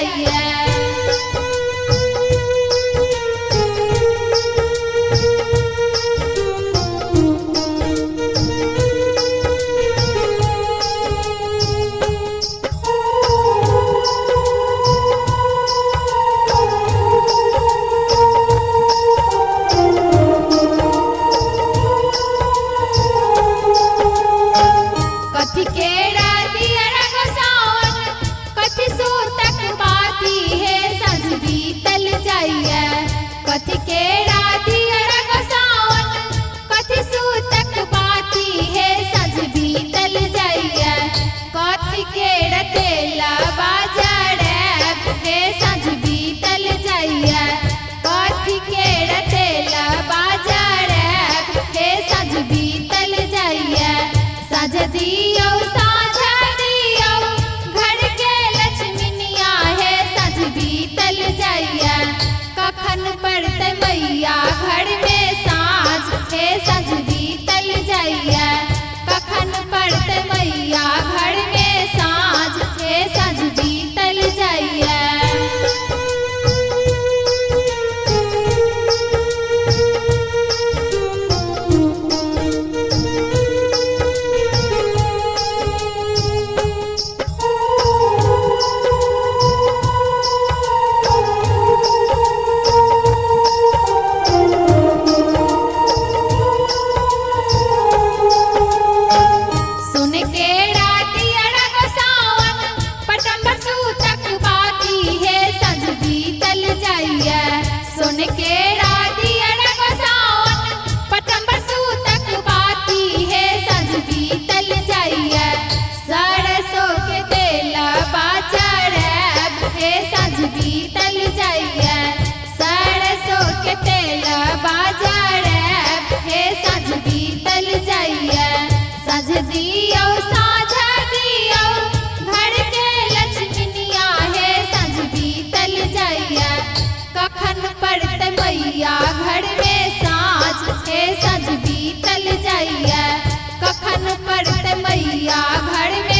जाइए। कथी केरा दियरा गोसाउन, कथी सूतक बाती हे साँझ बीतल जाइए। कथी केरा दियरा गोसाउन, कथी सूतक बाती हे साँझ बीतल जाइए। कथी केरा तेलबा जरैब हे साँझ बीतल जाइए। कथी केरा तेलबा जरैब हे साँझ बीतल जाइए। साँझ दियौ साँझ दियौ घर के लक्ष्मीनिया हे साँझ बीतल जाइए। कखन पड़तै मैया घर में साँझ हे साँझ बीतल जाइए। कखन पड़तै मैया घर में साँझ हे साँझ बीतल जाइए। सुन के रातियरा गोसाउन, पटंबर सूतक बाती हे साँझ बीतल जाइए। सुन के रातियरा गोसाउन, पटंबर सूतक बाती हे साँझ बीतल जाइए। सरसों के तेलबा चढ़ैब हे साँझ बीतल जाइए। सरसों के तेलबा चढ़ैब हे साँझ बीतल जाइए। साँझ दियौ साँझ दियौ घर के लक्ष्मीनिया हे साँझ बीतल जाइए। कखन पड़तै मैया घर में साँझ हे साँझ बीतल जाइए। कखन पड़तै मैया घर में।